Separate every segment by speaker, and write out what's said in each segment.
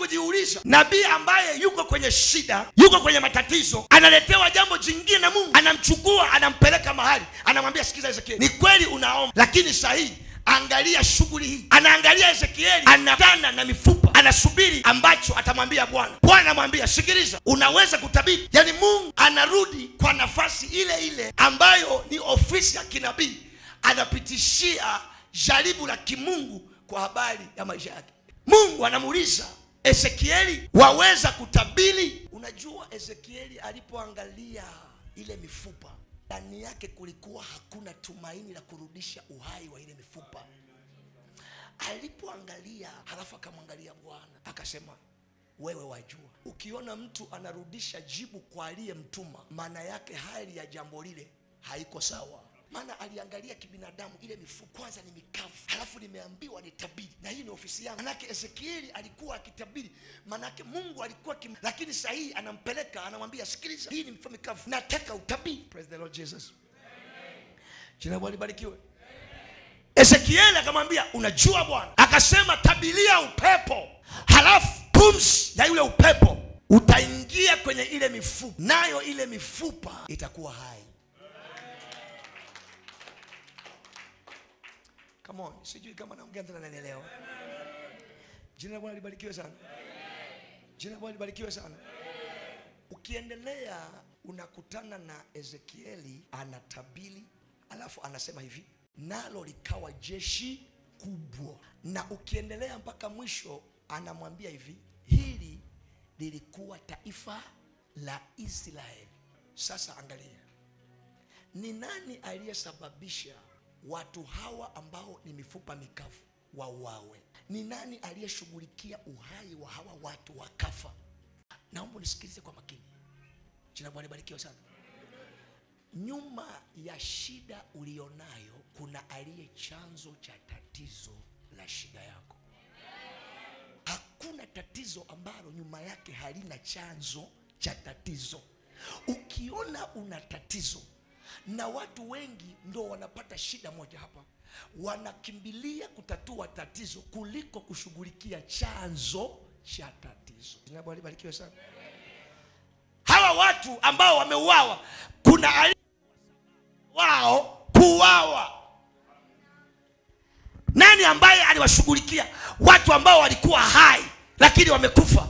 Speaker 1: kujiuliza, nabii ambaye yuko kwenye shida, yuko kwenye matatizo, analetewa jambo jingine na Mungu, anamchukua, anampeleka mahali, anamwambia sikiza Ezekieli, ni kweli unaomba, lakini sahihi angalia shughuli hii. Anaangalia Ezekieli, anakutana na mifupa, anasubiri ambacho atamwambia Bwana. Bwana anamwambia sikiliza, unaweza kutabiri. Yaani Mungu anarudi kwa nafasi ile ile ambayo ni ofisi ya kinabii, anapitishia jaribu la kimungu kwa habari ya maisha yake. Mungu anamuuliza Ezekieli, waweza kutabiri? Unajua Ezekieli alipoangalia ile mifupa, ndani yake kulikuwa hakuna tumaini la kurudisha uhai wa ile mifupa. Alipoangalia, halafu akamwangalia Bwana, akasema wewe wajua. Ukiona mtu anarudisha jibu kwa aliyemtuma, maana yake hali ya jambo lile haiko sawa. Maana aliangalia kibinadamu, ile mifupa kwanza ni mikavu, halafu nimeambiwa nitabiri, na hii ni ofisi yangu. Manake Ezekieli alikuwa akitabiri, manake Mungu alikuwa lakini sahihi anampeleka, anamwambia sikiliza, hii ni mifupa mikavu, nataka utabiri. Praise the Lord Jesus. Jina la Bwana libarikiwe. Ezekieli akamwambia unajua Bwana, akasema tabilia upepo, halafu pumzi ya yule upepo utaingia kwenye ile mifupa, nayo ile mifupa itakuwa hai. Come on, sijui kama naongea tena nanielewa. Jina la Bwana libarikiwe sana. Jina la Bwana libarikiwe sana. Ukiendelea unakutana na Ezekieli anatabiri, alafu anasema hivi, nalo likawa jeshi kubwa. Na ukiendelea mpaka mwisho anamwambia hivi, hili lilikuwa taifa la Israeli. Sasa angalia, ni nani aliyesababisha watu hawa ambao ni mifupa mikavu wauawe? Ni nani aliyeshughulikia uhai wa hawa watu wakafa? Naomba unisikilize kwa makini. Jina Bwana libarikiwe sana. Nyuma ya shida ulionayo kuna aliye chanzo cha tatizo la shida yako. Hakuna tatizo ambalo nyuma yake halina chanzo cha tatizo. Ukiona una tatizo, na watu wengi ndo wanapata shida moja hapa, wanakimbilia kutatua tatizo kuliko kushughulikia chanzo cha tatizo. Jina Bwana libarikiwe sana. Hawa watu ambao wameuawa, kuna wao kuuawa. Nani ambaye aliwashughulikia watu ambao walikuwa hai lakini wamekufa?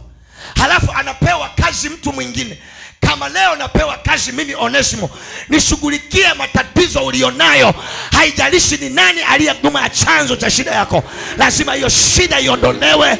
Speaker 1: Halafu anapewa kazi mtu mwingine. Kama leo napewa kazi mimi Onesimo, nishughulikie matatizo ulionayo, haijalishi ni nani aliye nyuma ya chanzo cha shida yako, lazima hiyo shida iondolewe.